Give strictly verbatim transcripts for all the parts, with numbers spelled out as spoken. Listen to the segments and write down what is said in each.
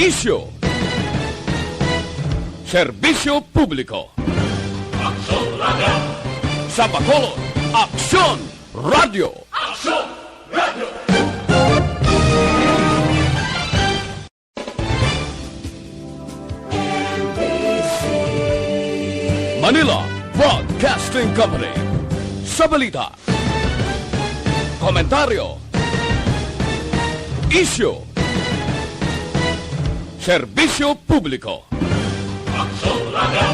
Isyu. Serbisyo publiko. Aksyon Radio. Sa Bacolod, Aksyon Radio. Aksyon Radio. Manila Broadcasting Company. Sa balita, komentaryo, isyu, serbisyo publiko. Aksyon Radio.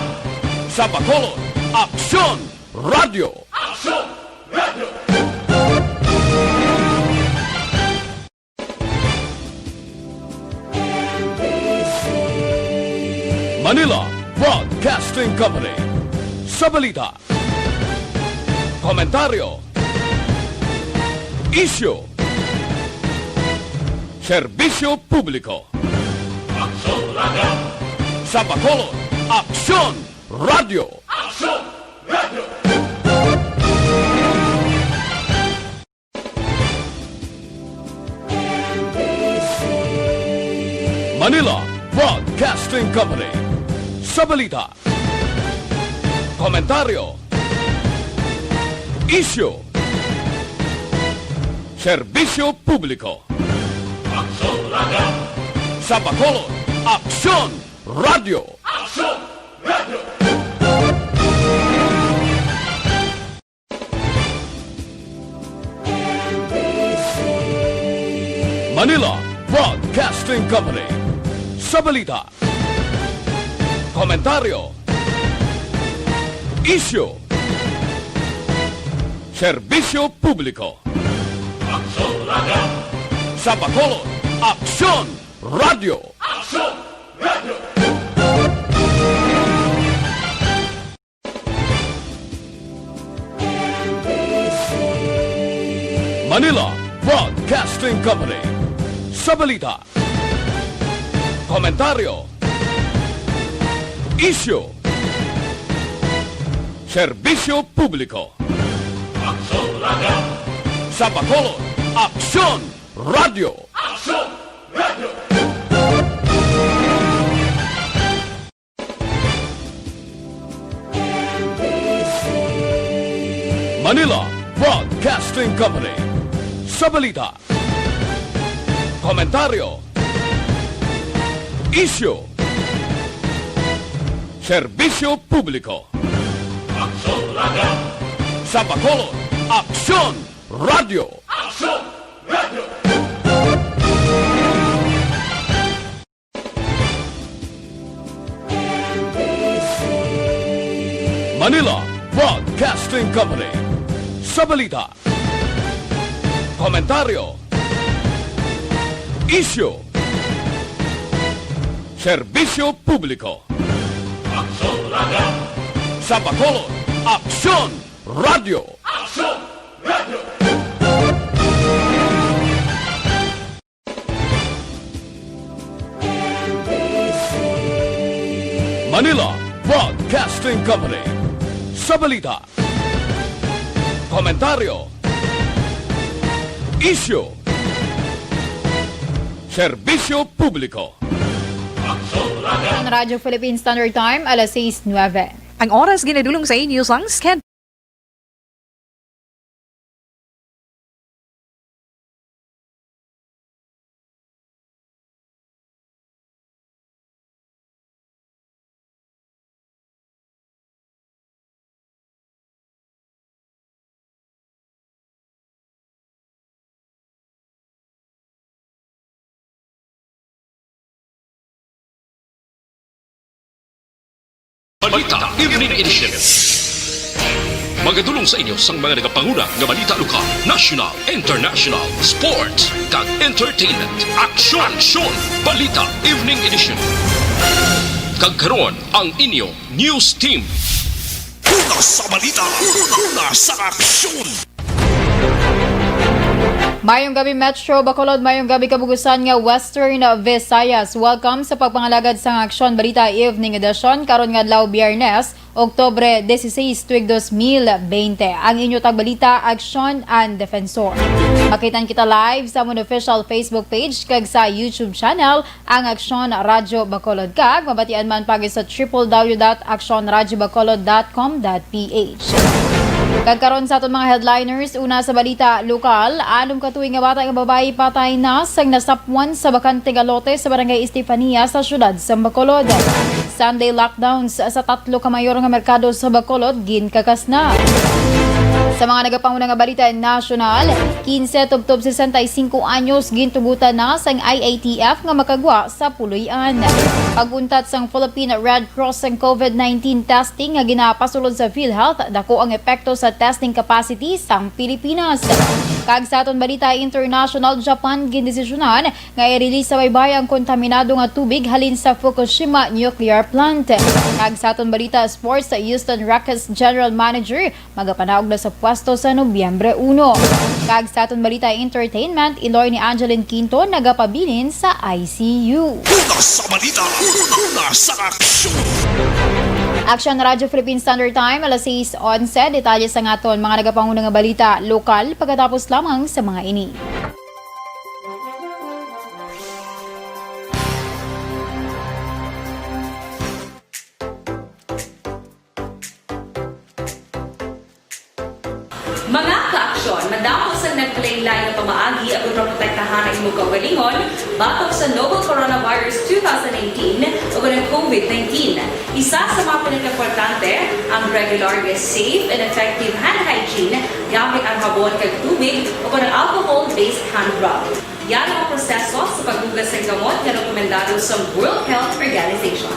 Sa Bacolod, Aksyon Radio. Aksyon Radio. Manila Broadcasting Company. Sa balita, komentaryo, isyu, serbisyo publiko. Aksyon Radio. Sa Bacolod, Aksyon Radio. Aksyon Radio. Manila Broadcasting Company. Sa balita, komentaryo, isyu, serbisyo publiko. Aksyon Radio. Sa Bacolod, Aksyon Radio. Aksyon Radio. Manila Broadcasting Company. Sa balita, komentaryo, isyu, serbisyo publiko. Aksyon Radio. Sa Bacolod, Aksyon Radio. Aksyon Radio. Manila Broadcasting Company. Sa balita, komentaryo, isyu, serbisyo publiko. Aksyon Radio. Sa Bacolod, Aksyon Radio. Aksyon Radio. Manila Broadcasting Company. Sa balita, komentaryo, isyu, serbisyo publiko. Aksyon Radio. Sa Bacolod, Aksyon Radio. Aksyon Radio. Manila Broadcasting Company. Sa balita, komentaryo, isyu, serbisyo publiko. Aksyon Radio. Sa Bacolod, Aksyon Radio. Aksyon Radio. Manila Broadcasting Company. Sa balita, komentaryo, isyu, serbisyo publiko. Aksyon Radio. Ang Radyo Philippine Standard Time, alas sais nuebe. Ang oras ginadulong sa inyo sang Sked. Balita Evening Edition. Magadulong sa inyo sang mga nagapanguna nga balita lokal, national, international, sports, kag entertainment. Aksyon! Aksyon! Balita Evening Edition. Kag karon, ang inyo news team. Una sa balita, una sa aksyon. Mayong gabi, Metro Bacolod. Mayong gabi, kabugusan nga Western Visayas. Welcome sa pagpangalagad sang Aksyon Balita Evening Edition karon nga adlaw, Biyernes, Oktubre dieciséis, tuig dos mil veinte. Ang inyo tagbalita, Aksyon and Defensor. Makitan kita live sa amon official Facebook page kag sa YouTube channel, ang Aksyon Radyo Bacolod, kag mabatian man pagi sa triple W dot aksyon radyo bacolod dot com dot P H. Kag karon sa aton mga headliners, una sa balita lokal, anom ka tuig nga bata nga babayi patay na sang nasapwan sa bakante nga lote sa Barangay Estefania sa siyudad sa Bacolod. Sunday lockdowns sa tatlo ka mayor nga merkado sa Bacolod ginkakasna. Sa mga nagapanguna nga balita nasyonal, quince tubtob sesenta y cinco anyos gintugutan na sang I A T F nga makagwa sa puloy-an. Pag-untat sang Philippine Red Cross sang COVID nineteen testing nga ginapasulod sa PhilHealth, dako ang epekto sa testing capacity sang Pilipinas. Kag sa aton balita international, Japan gindesisyonan nga i-release sa baybay ang kontaminado nga tubig halin sa Fukushima nuclear plant. Kag sa aton balita sports, Houston Rockets general manager magapanaog na sa pwesto sa Nobyembre uno. Kag sa aton balita entertainment, iloy ni Angeline Quinto nagapabilin sa I C U. Una sa balita, una sa aksyon. Aksyon Radyo Philippine Standard Time, alas sais onse. Detalye sa aton mga nagapanguna nga balita lokal pagkatapos lamang sa mga ini. Mga kaaksyon, madamo sang nagkalainlain nga pamaagi aron maprotektahan ang imong kaugalingon batok sa novel coronavirus two thousand nineteen o ang COVID nineteen. Isa sa mga pinakaimportante ang regular nga safe and effective hand hygiene gamit ang habon kag tubig o ang alcohol-based hand rub. Yan ang proseso sa paghugas sa gamot nga rekomendado sa World Health Organization.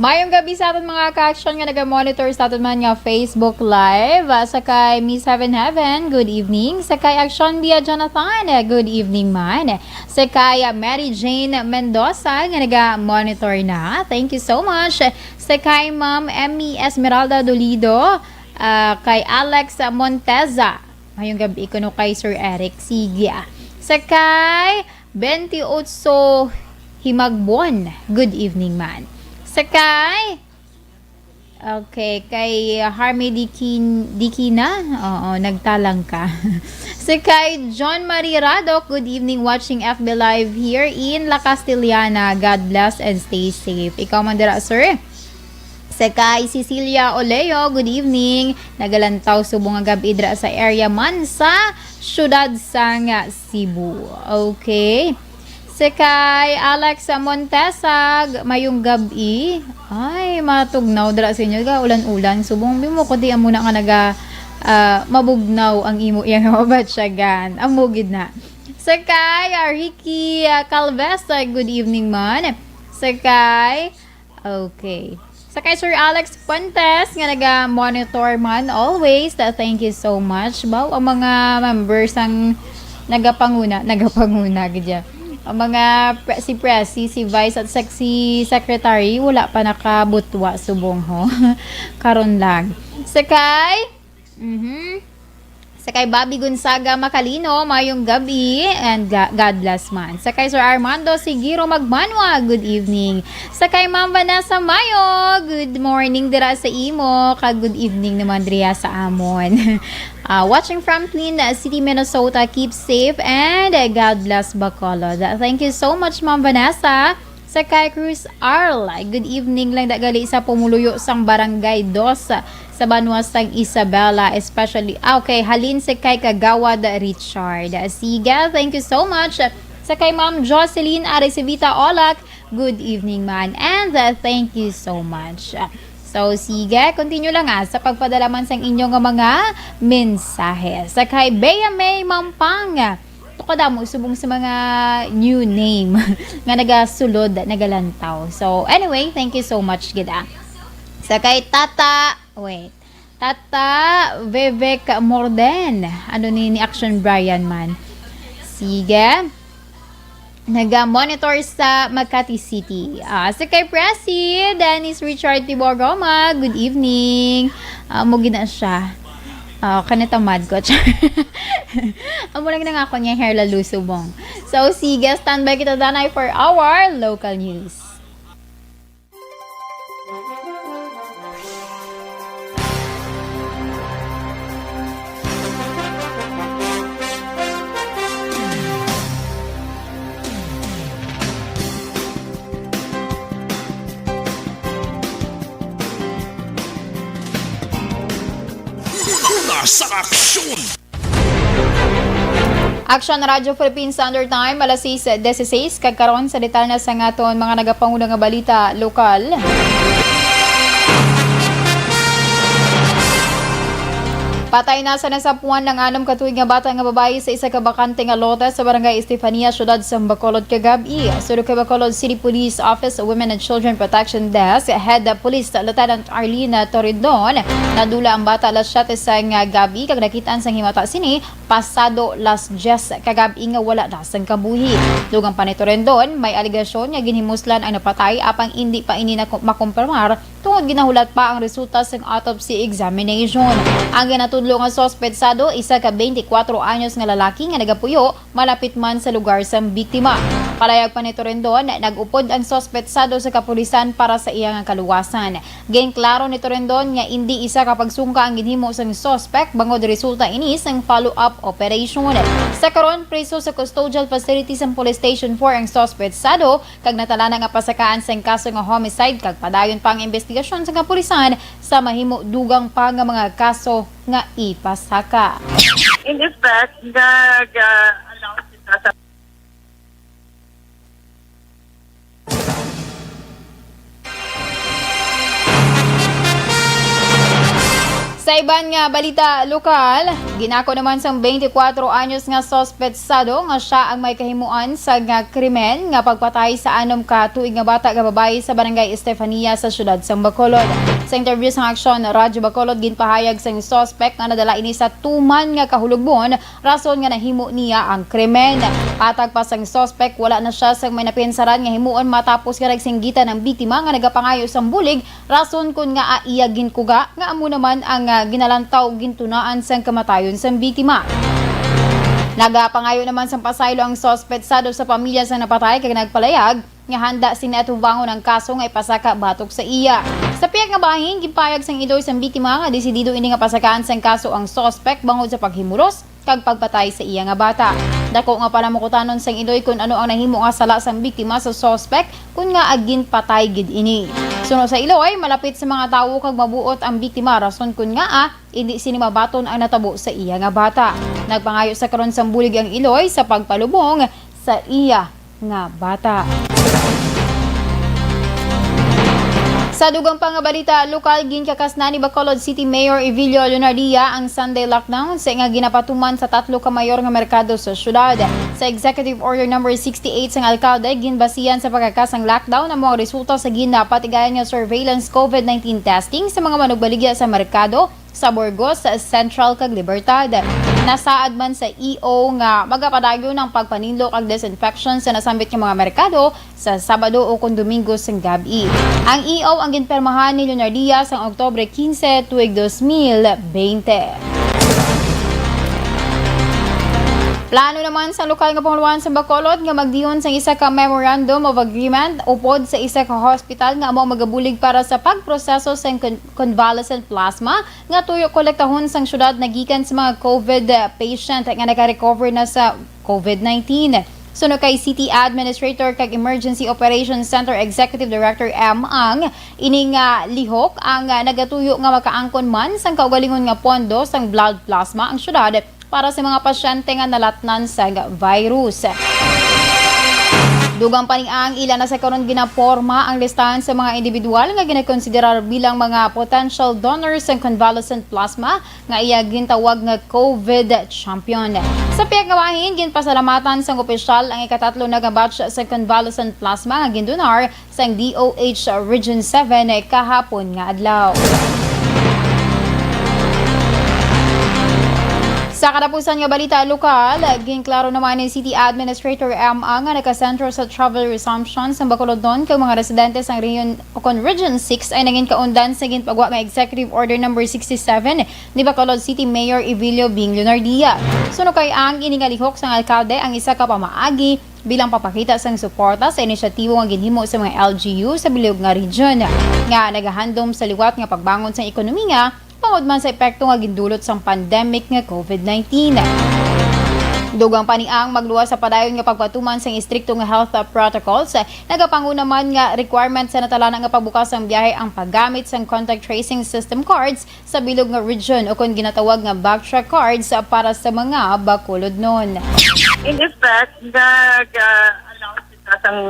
Mayong gabi sa aton mga ka-action nga naga-monitor sa aton man nga Facebook Live. Ah, sa kay Miss Heaven Heaven, good evening. Sa kay Action Bia Jonathan, good evening man. Sa kay, ah, Mary Jane Mendoza nga naga-monitor na, thank you so much. Sa kay Ma'am Emmy Esmeralda Dolido, ah, kay Alex Monteza, mayong gabi kuno kay Sir Eric. Sige, ah. Sa kay Bentiocho Himagbon, good evening man. Sa kay, okay, kay Harmy Dikin-, Dikina, oo, nagtalang ka. Sa kay John Marie Radok, good evening, watching F B Live here in La Castellana. God bless and stay safe. Ikaw man dira, sir. Sa kay Cecilia Oleo, good evening. Nagalantaw subong nga gab-i dira sa area man sa siyudad sang Cebu. Okay. Sa kay Alex Montesag, mayong gab-i. Ay, matugnaw dira sa inyo. Ga, ulan-ulan. Subong bimo ko di amo na nga naga, ah, mabugnaw ang imo iya nga mabatyagan. Amo gid na. Sa kay, ah, Ricky, ah, Calvesa, good evening man. Sa kay, okay. Sa kay Sir Alex Fuentes nga naga-monitor man always, uh, thank you so much. Baw, ang mga members ang nagapanguna, nagapanguna gid ya. Ang mga pre-, si Presi, si Vice at sec-, si Secretary, wala pa nakabutwa subong ho. Karon lang. Sa kay Mhm. Sa kay Bobby Gonzaga Macalino, mayong gabi and ga-, God bless man. Sa kay Sir Armando Sigiro Magmanwa, good evening. Sa kay Ma'am Vanessa Mayo, good morning dira sa imo, kag good evening naman diriya sa amon. Ah, watching from Twin City, Minnesota, keep safe and, eh, God bless Bacolod. Thank you so much, Ma'am Vanessa. Sa kay Cruz Arl, good evening lang da gali sa pumuluyo sang Barangay Dos sa banwa sang Isabela, especially, ah, okay, halin sa kay Kagawad Richard. Sige, thank you so much. Sa kay Ma'am Jocelyn Aricevita Olak, good evening man, and, uh, thank you so much. So, sige, continue lang, ah, sa pagpadala man sang inyo nga mga mensahe. Sa kay Bea May Mampang, to kadamo subong sa mga new name nga nagasulod, nagalantaw. So, anyway, thank you so much gid, ah. Sa kay Tata, wait. Tata Vivek Morden. Ano ni, ni Action Brian man? Sige. Naga-monitor sa Makati City. Ah, sa kay Presi, Dennis Richard Tibor Roma, good evening. Ah, mo gina siya. Ah, kanitamad ko. Amo lang na nga ako niya, hair lalusubong. So, sige, standby kita, Danay, for our local news. Una sa aksyon. Action Radio Philippines Standard Time, alas sais dieciséis, kag karon sa detalye na sa aton mga nagapanguna nga balita lokal. Patay na sa nasapuan ang anom ka tuig nga bata nga babayi sa isa ka bakante nga lote sa Barangay Estefania, Siyudad sang Bacolod kagab-i. Suno kay Bacolod City Police Office Women and Children Protection Desk Head Police Lieutenant Arlene Torindon, nadula ang bata alas siyete sang gab-i kag nakit-an sang himata sini pasado las diyes kagab-i nga wala na sang kabuhi. Dugang pa ni Torendon, may alegasyon nga ginhimuslan ang napatay, apang indi pa ini nako-, makumpirmar tungod ginahulat pa ang resulta sang autopsy examination. Ang ginatudlo nga suspetsado, isa ka twenty-four anyos nga lalaki nga nagapuyo malapit man sa lugar sang biktima. Palayag pa ni Torendon, nag-upod ang suspetsado sa kapulisan para sa iya nga kaluwasan. Ginklaro ni Torendon nga indi isa ka pagsungka ang ginhimo sang suspek bangod resulta ini sang follow-up operation. Sa karon, priso sa custodial facility sang Police Station four ang suspetsado kag natala na nga pasakaan sang kaso nga homicide, kag padayon pa ang investigasyon sa kapulisan sa mahimo dugang pa nga mga kaso nga ipasaka. In effect, nag-, ah, allow sila sa Sa iban nga balita lokal, ginako naman sang twenty-four anyos nga suspetsado nga sia ang may kahimuan sa nga krimen nga pagpatay sa anom ka tuig nga bata nga babayi sa Barangay Estefania sa siyudad sang Bacolod. Sa interview sang Aksyon Radyo Bacolod, ginpahayag sang suspek nga nadala ini sa tuman nga kahulogbon rason nga nahimo niya ang krimen. Hatag pa sang suspek, wala na sia sang may napiyansaran nga himuon matapos nga nagsinggitan ang biktima nga nagapangayo sang bulig, rason kon ngaa iya ginkuga nga amo naman ang, ah, ginalantaw gintunaan sang kamatayon sang biktima. Nagapangayo naman sang pasaylo ang suspetsado sa pamilya sang napatay kag nagpalayag nga handa sini atubangon ang kaso nga ipasaka batok sa iya. Sa pihak nga bahin, ginpahayag sang iloy sang biktima nga desidido ini nga pasakaan sang kaso ang suspek bangod sa paghimulos kag pagpatay sa iya nga bata. Dako nga panamukutanon sang iloy kon ano ang nahimo nga sala sang biktima sa suspek kon ngaa ginpatay gid ini. Suno sa iloy, malapit sa mga tawo kag mabuot ang biktima rason kon ngaa indi sini mabaton ang natabo sa iya nga bata. Nagpangayo sa karon sang bulig ang iloy sa pagpalubong sa iya nga bata. Sa dugang pa nga balita lokal, ginkakasnan ni Bacolod City Mayor Evilio Leonardia ang Sunday lockdown sa nga ginapatuman sa tatlo ka mayor nga merkado sa syudad. Sa Executive Order Number sixty-eight sang alkalde, ginbasihan sa pagkakasang lockdown amo ang resulta sa ginapatigayan nga surveillance COVID nineteen testing sa mga manugbaligya sa merkado sa Burgos Central kag Libertad. Nasaad man sa E O nga magapadayon ang pagpaninlo kag disinfection sa nasambit nga mga merkado sa Sabado o kon Domingo sang gab-i. Ang E O ang ginpirmahan ni Leonardia sang Oktubre quince, tuig dos mil bente. Plano naman sa lokal nga panguluan sa Bacolod nga magdihon sang isa ka Memorandum of Agreement upod sa isa ka hospital nga amo ang magabulig para sa pagproseso sang con-, convalescent plasma nga tuyo kolektahon sang syudad nagikan sa mga COVID patient nga naka-recover na sa COVID nineteen. Suno kay City Administrator kag Emergency Operations Center Executive Director M Ang, ining, ah, lihok ang, ah, nagatuyo nga makaangkon man sang kaugalingon nga pondo sang blood plasma ang syudad para sa mga pasyente nga nalatnan sang virus. Dugang pa ni ang ila na sa karon ginaporma ang listahan sa mga individual nga ginakonsiderar bilang mga potential donors sang convalescent plasma nga iya gintawag nga COVID champion. Sa pihak nga bahin, ginpasalamatan sang opisyal ang ikatatlo na nga batch sa convalescent plasma nga gindonar sang D O H Region seven kahapon nga adlaw. Sa katapusan nga balita lokal, ginklaro naman ni City Administrator M A nga nakasentro sa travel resumption sa Bacolodnon kag mga residente sang rehiyon o kon Region six ay nangin kaundan sa ginpagwa nga Executive Order Number sixty-seven ni Bacolod City Mayor Evilio Bing Leonardia. Suno kay ang ini nga lihok sang alkalde ang isa ka pamaagi bilang papakita sang suporta sa inisyatibo nga ginhimo sa mga L G U sa bilog nga region nga nagahandom sa liwat nga pagbangon sang ekonomiya bangod man sa epekto nga gindulot sang pandemic nga COVID nineteen. Dugang pa ni ang magluwas sa padayon nga pagpatuman sang istrikto nga health protocols, nagapanguna man nga requirement sa natalana nga pagbukas sang biyahe ang paggamit sang contact tracing system cards sa bilog nga region o kon ginatawag nga backtrack cards para sa mga Bacolodnon. In effect, nag-allow sila sang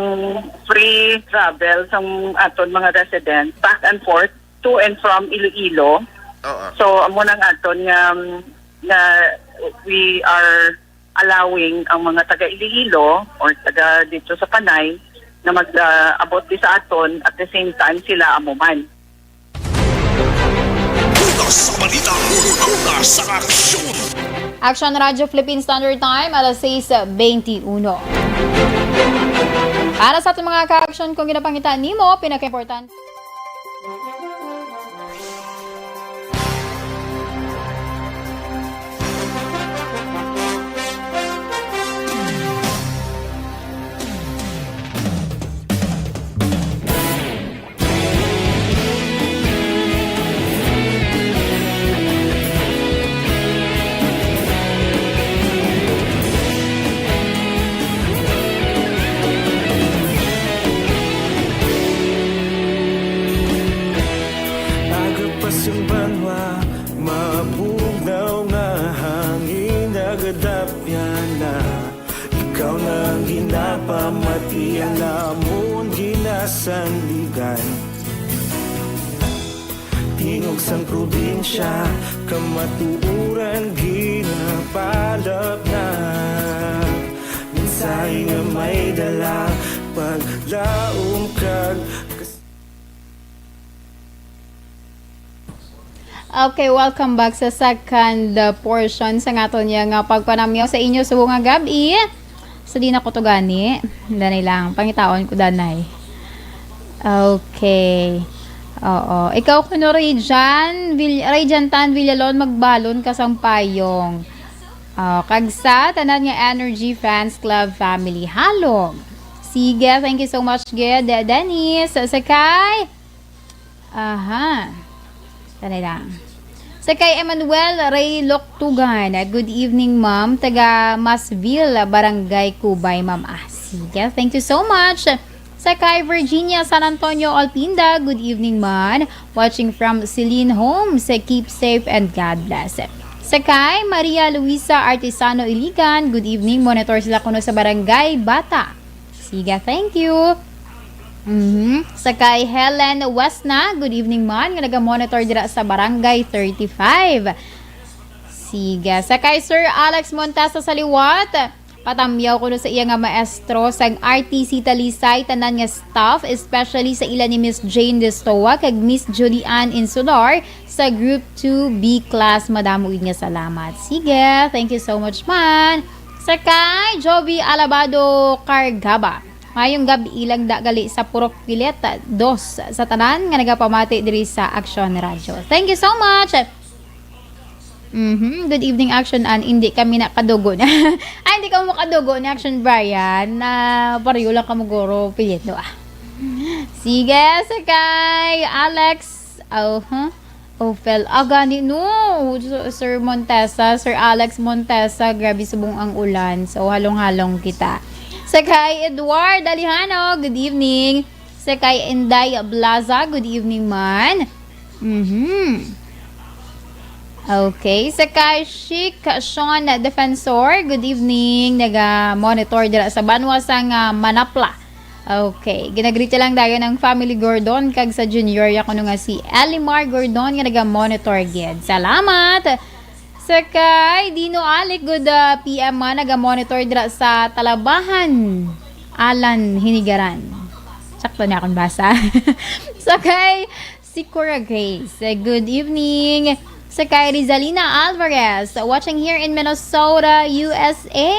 free travel sang aton mga residents back and forth to and from Iloilo. Oo. So, amo nang aton nga, nga we are allowing ang mga taga Iloilo or taga dito sa Panay na mag-, ah, abot di sa aton at the same time sila amo man. Una sa balita, una sa aksyon. Action Radio Philippine Standard Time, alas sais beintiuno. Para sa aton mga ka-action, kung ginapangita nimo, pinakaimportante. Agapas ang banwa, mabugnaw nga hangin, nagadapyan na. Ikaw na ang ginapamati, ang amon ginasandigan. Tingog sang probinsya, kamatuoran ginapalapnag. Mensahe nga may dala, paglaom kag kas- Okay, welcome back sa second, uh, portion sa aton ya nga pagpanamyaw sa inyo subong nga gab-i. Sa di na ko to gani. Danay lang, pangitaon ko danay. Okay. Oo. Ikaw kuno, Rayjan, Vil-, Rayjan Tan Villalon, magbalon ka sang payong. Oh, kag sa tanan nga Energy Fans Club family, halog. Sige, thank you so much, gid, Dennis. Sa kay, aha. Tara lang. Sa kay Emmanuel Ray Loktugan, good evening, ma'am. Taga Masville, Barangay Cubay, ma'am. Ah, sige. Thank you so much. Sa kay Virginia San Antonio Alpinda, good evening, man. Watching from Celine Homes. Keep safe and God bless. Sa kay Maria Luisa Artisano Iligan, good evening. Monitor sila kuno sa Barangay Bata. Siga, thank you. Mhm. Sa kay Helen Westna, good evening, man, nga naga-monitor dira sa Barangay thirty-five. Siga. Sa kay Sir Alex Montesa sa liwat, patamyaw kuno sa iya nga maestro sang R T C Talisay, tanan nga staff, especially sa ila ni Miss Jane Destoa kag Miss Julian Insular sa Group two B class. Madamo gid nga salamat. Sige, thank you so much, man. Sa kay Joby Alabado Cargaba, mayong gab-i lang da gali sa Purok Pilet, dos sa tanan nga nagapamati diri sa Aksyon Radyo. Thank you so much. Mhm. Good evening, Action Ann. Hindi kami nakadugo na. Ay, hindi ka mo makadugo ni Action Brian. Na pareho lang kamo guro, pilit, no? Ah. Sige, sa kay Alex. Oh, huh? Oh, fel. Ah, gani, no. Sir Montesa, Sir Alex Montesa, grabe subong ang ulan. So, halong-halong kita. Sa kay Edward Alejano, good evening. Sa kay Inday Blaza, good evening, man. Mhm. Okay. Sa kay Chic Sean Defensor, good evening. Naga-monitor dira sa banwa sang, ah, Manapla. Okay, ginagreet lang dayon ang family Gordon kag sa Junior ya kuno nga si Elimar Gordon nga naga-monitor gid. Salamat. Sa kay Dino Alic, good, ah, P M man, naga-monitor dira sa Talabahan, Alan Hinigaran. Sakto na akong basa. Sa kay Sikora Grace, good evening. Sa kay Rizalina Alvarez, watching here in Minnesota, U S A.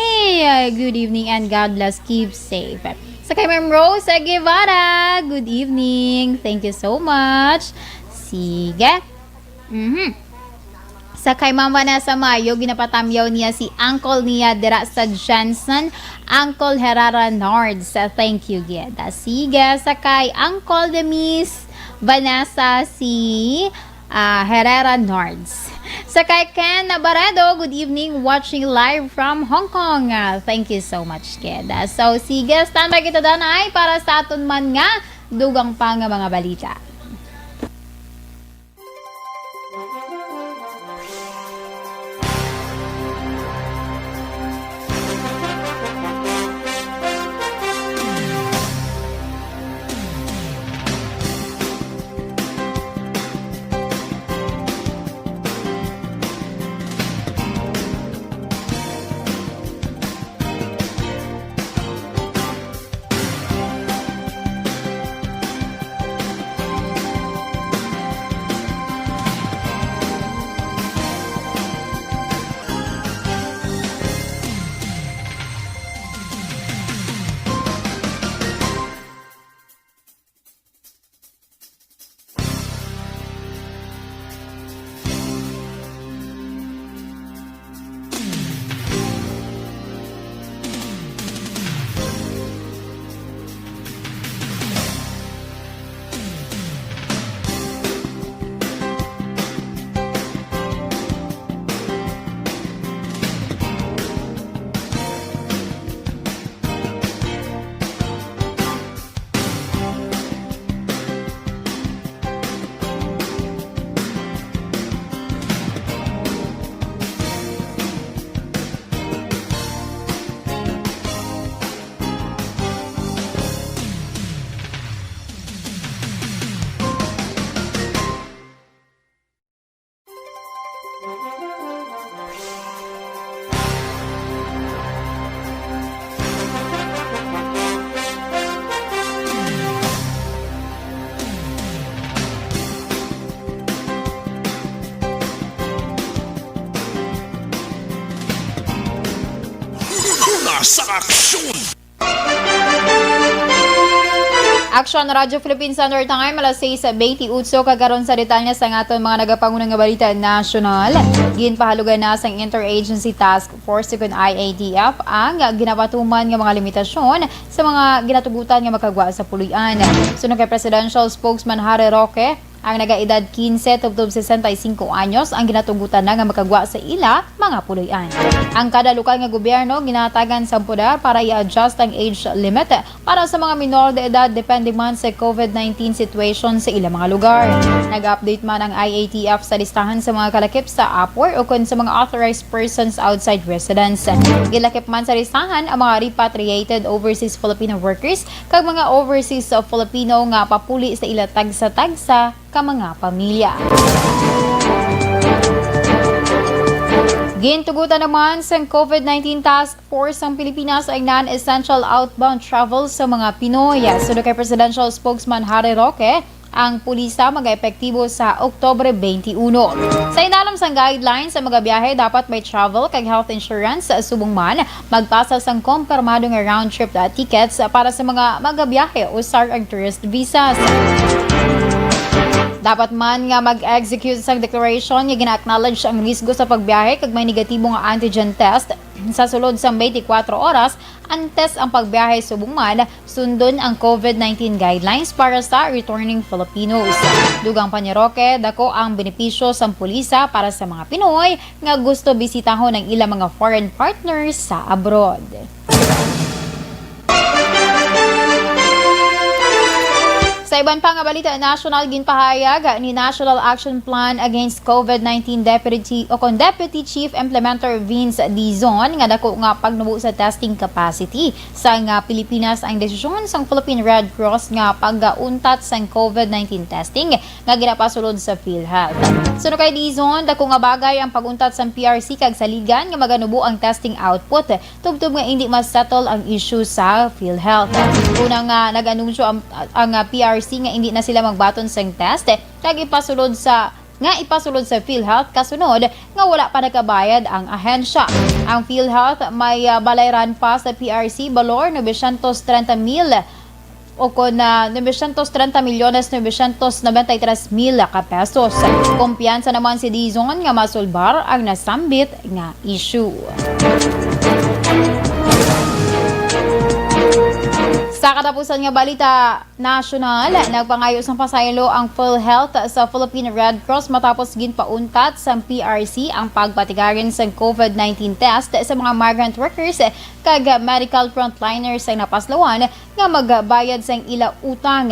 Good evening and God bless. Keep safe. Sa kay Ma'am Rose Guevara, good evening. Thank you so much. Sige. Mhm. Sa kay Ma'am Vanessa Mayo, ginapatamyaw niya si uncle niya dira sa Jensen, Uncle Herrera Nards. Thank you gid. Sige, sa kay Uncle de Miss Vanessa, si, ah, Herrera Nards. Sa kay Ken Nabaredo, good evening, watching live from Hong Kong. Ah, thank you so much, kid. Ah, so, sige, standby kita, danay, para sa aton man nga dugang pa nga mga balita. Una sa aksyon. Aksyon, Radyo Philippine Standard Time, alas sais bentiocho, kag karon sa detalye sa aton mga nagapauna nga balita nasyonal. Ginpahalugan na sang Interagency Task Force, ukon I A T F, ang ginapatuman nga mga limitasyon sa mga ginatugutan nga makagwa sa puloy-an. Suno kay Presidential Spokesman Harry Roque, ang nagaedad quince tubtob sesenta y cinco anyos ang ginatugutan na nga makagwa sa ila mga puloy-an. Ang kada lokal nga gobyerno ginahatagan sang poder para i-adjust ang age limit para sa mga minor de edad, depende man sa COVID nineteen situation sa ila mga lugar. Nag-update man ang I A T F sa listahan sa mga kalakip sa APOR ukon sa mga authorized persons outside residence. Gilakip man sa listahan ang mga repatriated overseas Filipino workers kag mga overseas Filipino nga papuli sa ila tagsa-tagsa ka mga pamilya. Gintugutan naman sang COVID nineteen Task Force ang Pilipinas ang non-essential outbound travel sa mga Pinoy. Suno kay Presidential Spokesman Harry Roque, ang pulisa magaepektibo sa Oktubre twenty-one. Sa ilalim sang guidelines, ang magabiyahe dapat may travel kag health insurance, subong man magpasa sang kompirmado nga round trip, uh, tickets para sa mga magabiyahe usar ang tourist visas. Dapat man nga mag-execute sang declaration nga gina-acknowledge ang risgo sa pagbiyahe kag may negatibo nga antigen test sa sulod sang twenty-four oras antes ang pagbiyahe, subong man sundon ang COVID nineteen guidelines para sa returning Filipinos. Dugang pa ni Roque, dako ang benepisyo sang pulisa para sa mga Pinoy nga gusto bisitahon ang ilang mga foreign partners sa abroad. Sa iban pa nga balita nasyonal, ginpahayag ni National Action Plan Against COVID nineteen Deputy o kon Deputy Chief Implementer Vince Dizon nga dako nga pagnubo sa testing capacity sang, ah, Pilipinas ang desisyon sang Philippine Red Cross nga pag-untat sang COVID nineteen testing nga ginapasulod sa PhilHealth. Suno kay Dizon, dako nga bagay ang pag-untat sang P R C kag saligan nga maganubo ang testing output tubtob nga indi ma-settle ang issue sa PhilHealth. Una nga nag-anunsyo ang, ang, ah, P R C nga indi na sila magbaton sang test kag ipasulod sa nga ipasulod sa PhilHealth kasunod nga wala pa nagkabayad ang ahensya. Ang PhilHealth may, ah, balayran pa sa P R C balor novecientos trenta mil o kon, ah, novecientos trenta milyones novecientos noventa y tres mil ka pesos. Kumpiyansa naman si Dizon nga masulbar ang nasambit nga issue. Sa katapusan nga balita nasyonal, nagpangayo sang pasaylo ang PhilHealth sa Philippine Red Cross matapos ginpauntat sang P R C ang pagpatigayon sang COVID nineteen test sa mga migrant workers kag medical frontliners sa napaslawan nga magbayad sang ila utang.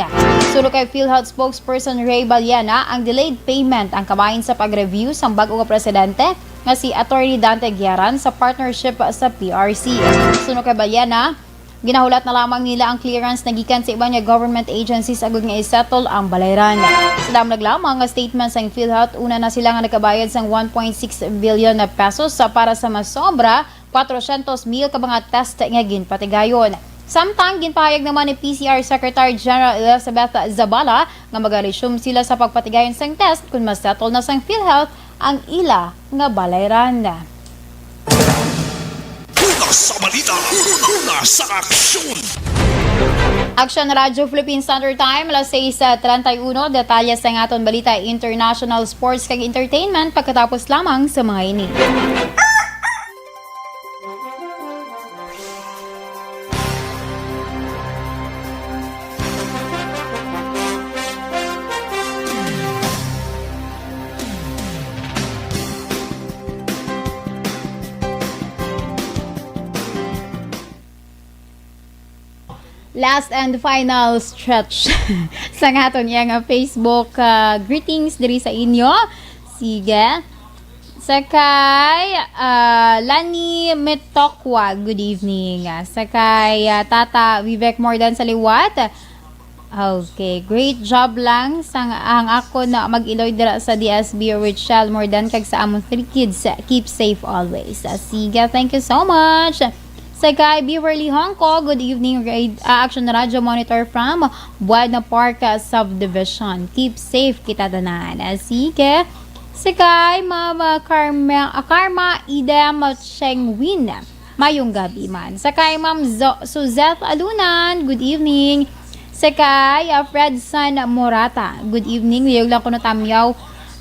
Suno kay PhilHealth spokesperson Ray Baliana, ang delayed payment ang kabahin sa pag-review sang bag-o nga presidente nga si Attorney Dante Guiaran sa partnership sa P R C. Suno kay Baliana, ginahulat na lamang nila ang clearance na gikan sa iban nga government agencies agud nga i-settle ang balayran. Sa damlag lamang nga statement sang PhilHealth, una na sila nga nakabayad sang one point six billion na pesos sa para sa masobra kwatrocientos mil ka mga test nga ginpatigayon. Samtang ginpahayag naman ni P C R Secretary General Elizabeth Zabala nga mag-resume sila sa pagpatigayon sang test kon ma-settle na sang PhilHealth ang ila nga balayran. Una sa balita, una sa aksyon. Aksyon Radyo Philippine Standard Time, alas sais treinta y uno. Detalye sa aton balita, international, sports, kag entertainment pagkatapos lamang sa mga ini. Last and final stretch sa aton iya nga Facebook, ah, greetings diri sa inyo. Sige. Sa kay, ah, Lani Mitokwa, good evening. Sa kay, ah, Tata Vivek Mordan sa liwat. Okay, great job lang sang ang akon na mag-iloy dira sa D S B, Richelle Mordan, kag sa among three kids. Keep safe always. Ah, sige, thank you so much. Sa kay Beverly Hongko, good evening, Rad-, ah, Action Radio Monitor from Buena Park, ah, Subdivision. Keep safe kita tanan. Ah, sige. Sa kay Mama Carme-, ah, Karma Idem Chengwin. Mayong gabi man. Sa kay Ma'am Zo-, Suzette Alunan, good evening. Sa kay, ah, Fredson Morata, good evening. Liyog lang ko natamyaw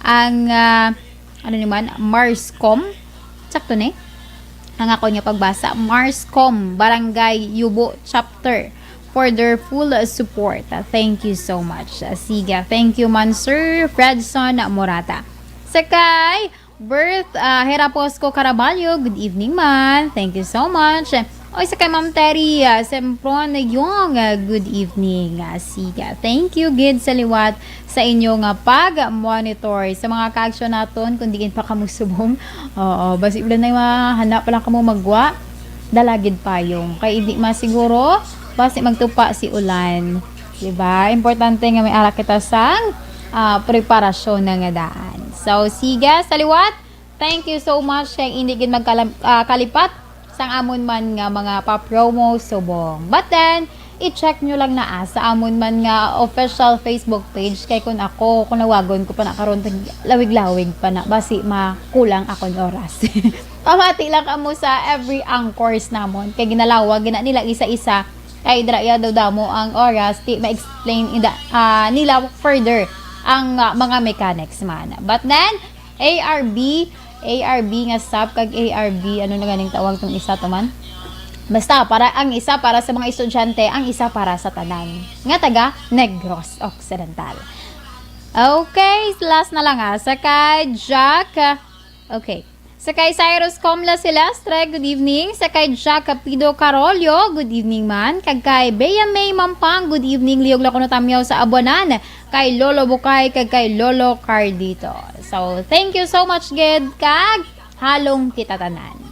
ang, ah, ano ni man, Marscom. Sakto ni? Ang ako niya pagbasa, Marscom, Barangay Yubo Chapter, for their full support. Ah, thank you so much. Ah, sige, thank you man, Sir Fredson Morata. Sa kay Bert, ah, Heraposco Caraballo, good evening man. Thank you so much. Oy, sa kay Ma'am Terry, ah, Sempron Yong, ah, good evening. Ah, sige, thank you gid sa liwat sa inyo nga pag-monitor sa mga kaaksyon naton. Kung diin pa kamo subong, oo, basi ulan na yung mahana pa lang kamo magwa, dala gid payong. Kay hindi masiguro, basi magtupa si ulan. Diba? Importante nga may ara kita sang, ah, preparasyon na nga daan. So, sige, sa liwat, thank you so much kay hindi gid magkalam-, ah, kalipat sang amon man nga mga pa-promo subong. But then, i-check nyo lang na, ah, sa amon man nga official Facebook page kay kun ako, kung lawagon ko pa na karon, lawig-lawig pa na, basi makulang akon oras. Pamati lang kamo sa every anchors namon kay ginalawag gina nila isa-isa kay dira iya daw damo ang oras, di ma-explain ida, ah, nila further ang, ah, mga mechanics man. But then, A R B, A R B nga sub kag A R B, ano na ganing tawag tong isa to man? Basta, para, ang isa para sa mga estudyante, ang isa para sa tanan nga taga Negros Occidental. Okay, last na lang, ah, sa kay Jack. Okay. Sa kay Cyrus Comla Silestre, good evening. Sa kay Jack Capido Carolio, good evening man. Kag kay Bea May Mampang, good evening. Lihog lang kuno tamyaw sa Abuanan kay Lolo Bukay kag kay Lolo Cardito. So, thank you so much gid kag halong kita tanan.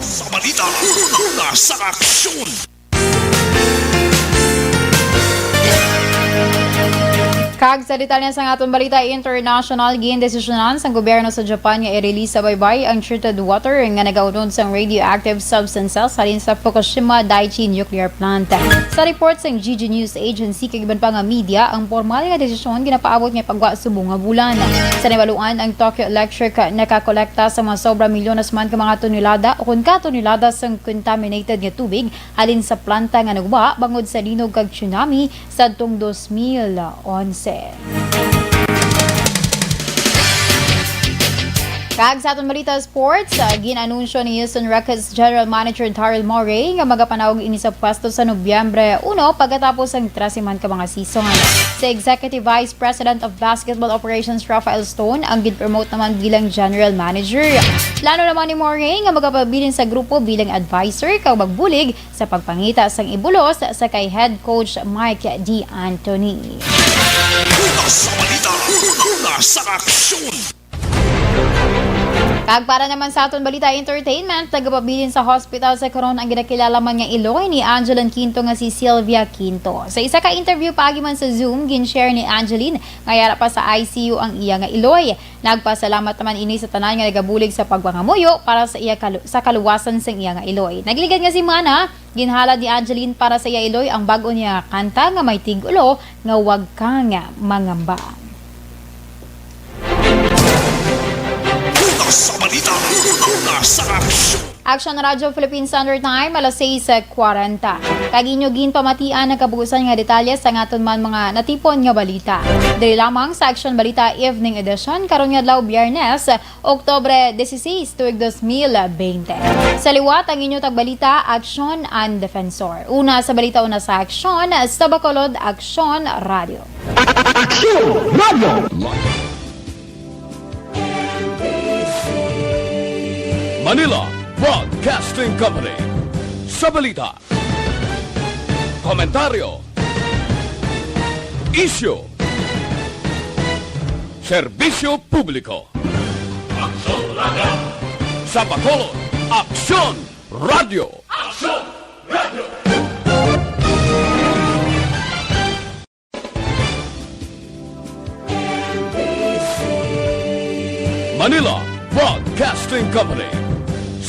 Sa balita, una sa aksyon. Kag sa detalye sang aton balita international, gindesisyonan sang gobyerno sa Japan nga i-release sa baybay ang treated water nga nagaunod sang radioactive substances halin sa Fukushima Daiichi Nuclear Plant. Sa report sang G G News Agency kag iban pa nga media, ang pormal nga desisyon ginapaabot nga pagwa subong nga bulan. Sa nahibaluan, ang Tokyo Electric nakakolekta sa mga sobra milyones man ka mga tonelada o kon ka tonelada sang contaminated nga tubig halin sa planta nga naguba bangod sa linog kag tsunami sadtong dos mil onse. Kag sa aton balita sports, ah, gin-anunsyo ni Houston Rockets General Manager Daryl Morey nga magapanawag ini sa pwesto sa Nobyembre uno pagkatapos sang trese man ka mga season. Si Executive Vice President of Basketball Operations Rafael Stone ang gin-promote naman bilang General Manager. Plano naman ni Morey nga magapabilin sa grupo bilang advisor kag magbulig sa pagpangita sang ibulos sa kay head coach Mike D'Antoni. Una sa balita, una sa aksyon. Kag para naman sa aton balita entertainment, nagapabilin sa hospital sa karon ang ginakilala man nga iloy ni Angeline Quinto nga si Sylvia Quinto. Sa isa ka interview paagi man sa Zoom, gin-share ni Angeline nga yara pa sa I C U ang iya nga iloy. Nagpasalamat naman ini sa tanan nga nagabulig sa pagpangamuyo para sa iya kalu-, sa kaluwasan sang iya nga iloy. Nagligad nga semana, ginhalad ni Angeline para sa iya iloy ang bag-o niya nga kanta nga may tig-ulo nga Wag Kang Mangamba. Una sa balita, una sa aksyon. Action Radyo Philippine Standard Time, alas sais kwarenta. Kag inyo ginpamatian ang kabuusan nga detalye sa aton man mga natipon nga balita. Diri lamang sa Action Balita Evening Edition, karon nga adlaw, Biyernes, Oktubre dieciséis, tuig dos mil bente. Sa liwat, ang inyo tagbalita, Action and Defensor. Una sa balita, una sa aksyon, sa Bacolod, Action Radio. Action Radio. Manila Broadcasting Company. Sa balita, komentaryo, isyu, serbisyo publiko. Aksyon Radio. Sa Bacolod, Aksyon Radio. Aksyon Radio. Manila Broadcasting Company.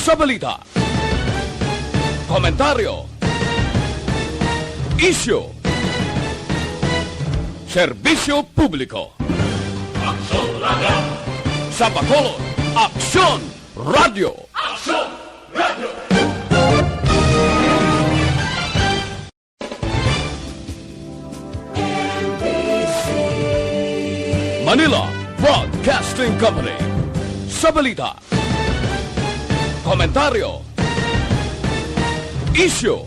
Sa balita, komentaryo, isyu, serbisyo publiko. Aksyon Radio. Sa Bacolod, Aksyon Radio. Aksyon Radio. Manila Broadcasting Company. Sa balita, komentaryo, isyu,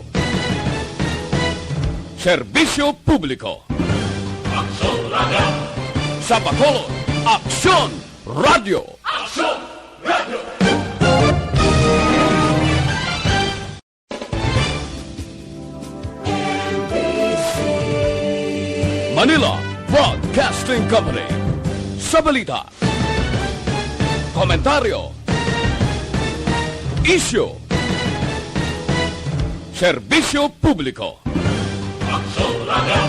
serbisyo publiko. Aksyon Radio. Sa Bacolod, Aksyon Radio. Aksyon Radio. Manila Broadcasting Company. Sa balita, komentaryo, isyu, serbisyo publiko. Aksyon Radio.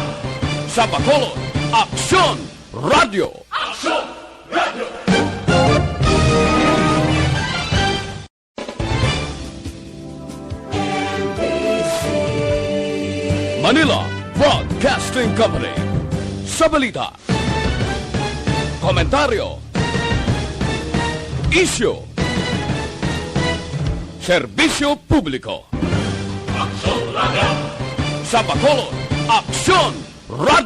Sa Bacolod, Aksyon Radio. Aksyon Radio. Manila Broadcasting Company. Sa balita, komentaryo, isyu, serbisyo publiko. Aksyon Radio. Sa Bacolod, Aksyon Radio.